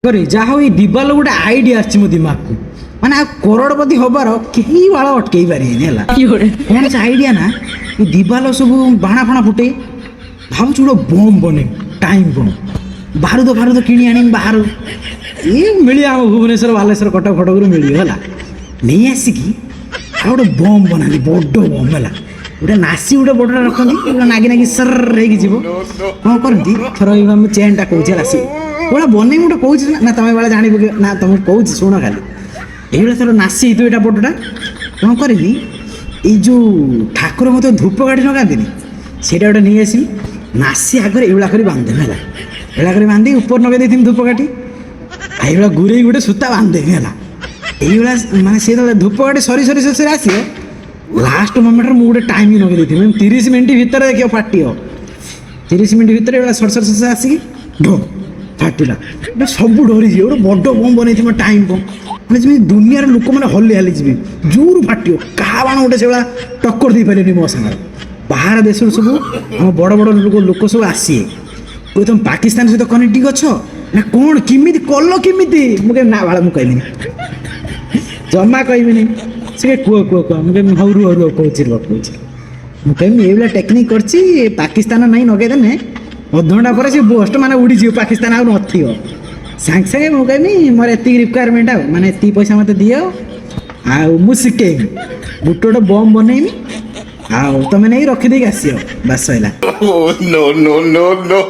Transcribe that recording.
କରି ଯାହା ହଉ, ଏଇ ଦିବାଲ ଗୋଟେ ଆଇଡ଼ିଆ ଆସିଛି ମୋ ଦିମାଗକୁ, ମାନେ ଆଉ କରୋଡ଼ପତି ହବାର କେହି ବାଳ ଅଟକେଇ ପାରିବେନି। ହେଲା, କ'ଣ ସେ ଆଇଡ଼ିଆ ନା, ଏ ଦିବାଲ ସବୁ ବାଣ ଫାଣ ଫୁଟେଇ ଭାବୁଛୁ ଗୋଟେ ବମ୍ ବନେଇବି, ଟାଇମ୍ ବମ୍। ବାରୁଦ ଫାରୁଦ କିଣି ଆଣିବି ବାହାରୁ, ଇଏ ମିଳିବ ଆମ ଭୁବନେଶ୍ୱର, ବାଲେଶ୍ୱର, କଟକ ଫଟକରୁ ମିଳିବ। ହେଲା, ନେଇ ଆସିକି ଆଉ ଗୋଟେ ବମ୍ ବନାନ୍ତି, ବଡ଼ ବମ୍। ହେଲା, ଗୋଟେ ନାସି ଗୋଟେ ବଡ଼ଟା ରଖନ୍ତି, ଗୋଟେ ନାଗି ନାଗି ସର୍ ହେଇକି ଯିବ। କ'ଣ କରନ୍ତି, ଥର ଏଇ ମୁଁ ଚେନ୍ଟା କହୁଛି। ହେଲା, ସେ ଏଭଳିଆ ବନେଇ ଗୋଟେ କହୁଛି ନା, ତମେ ବେଳେ ଜାଣିବ କି ନା, ତମକୁ କହୁଛି ଶୁଣ ଖାଲି। ଏଇଭଳିଆ ଥର ନାସି ହେଇଥିବ ଏଇଟା ବଡ଼ଟା। କ'ଣ କରିବି, ଏଇ ଯେଉଁ ଠାକୁର ମଧ୍ୟ ଧୂପ କାଠି ଲଗାନ୍ତିନି, ସେଇଟା ଗୋଟେ ନେଇ ଆସିବି, ନାସି ଆଗରେ ଏଇଭଳିଆ କରି ବାନ୍ଧିଦେବି। ହେଲା, ଏଇଭଳିଆ କରି ବାନ୍ଧି ଉପରେ ଲଗେଇ ଦେଇଥିବି ଧୂପ କାଠି, ଆଉ ଏଇଭଳିଆ ଗୁରେଇ ଗୋଟେ ସୂତା ବାନ୍ଧିଦେବି। ହେଲା, ଏଇଭଳିଆ ମାନେ ସେ ଯେତେବେଳେ ଧୂପ କାଠି ସରି ସରି ସରି ସରି ଆସିବେ, ଲାଷ୍ଟ ମୋମେଣ୍ଟରେ ମୁଁ ଗୋଟେ ଟାଇମ୍ ଲଗେଇ ଦେଇଥିବି, 30 ମିନିଟ୍ ଭିତରେ ଦେଖିବ ଫାଟିବ। 30 ମିନିଟ୍ ଭିତରେ ଏଇଭଳିଆ ସରି ସରି ସରି ଆସିକି ଢୋ ଫାଟିଲା। ଏଇଟା ସବୁ ଡରିଯିବେ। ଗୋଟେ ବଡ଼ ବମ୍ ବନେଇଥିବ, ଟାଇମ୍ ବମ୍, ମାନେ ଯେମିତି ଦୁନିଆର ଲୋକମାନେ ହଲି ହାଲି ଯିବେ, ଜୋରୁ ଫାଟିବ। କାହା ବାଣ ଗୋଟେ ସେଭଳିଆ ଟକ୍କର ଦେଇପାରିବେନି ମୋ ସାଙ୍ଗରେ। ବାହାର ଦେଶରୁ ସବୁ ଆମ ବଡ଼ ବଡ଼ ଲୋକ ସବୁ ଆସିବେ, କହିବେ, ତମେ ପାକିସ୍ତାନ ସହିତ କନେକ୍ଟିଂ ଅଛ ନା କ'ଣ? କେମିତି କଲ, କେମିତି? ମୁଁ କହିବି, ନା ବାଳ, ମୁଁ କହିବିନି, ଜମା କହିବିନି। ସେ କହିବେ, କୁହ କୁହ କୁହ। ମୁଁ କହିବି, ହଉ ରୁହ ରୁହ, କହୁଛି, ରୁହ କହୁଛି। ମୁଁ କହିବି, ଏଇଭଳିଆ ଟେକ୍ନିକ୍ କରିଛି, ପାକିସ୍ତାନ ନାହିଁ ନଗେଇଦେନେ ଅଧଘଣ୍ଟା ପରେ ସେ ବୋଷ୍ଟ ମାନେ ଉଡ଼ିଯିବ, ପାକିସ୍ତାନ ଆଉ ନଥିବ। ସାଙ୍ଗେ ସାଙ୍ଗେ ମୁଁ କହିବି, ମୋର ଏତିକି ରିକ୍ୱାରମେଣ୍ଟ, ଆଉ ମାନେ ଏତିକି ପଇସା ମୋତେ ଦିଅ, ଆଉ ମୁଁ ଶିଖେଇବି, ଗୋଟେ ଗୋଟେ ବମ୍ ବନେଇବି, ଆଉ ତମେ ନେଇକି ରଖିଦେଇକି ଆସିବ, ବାସ୍ ସଇଲା। Oh, no, no, no, no.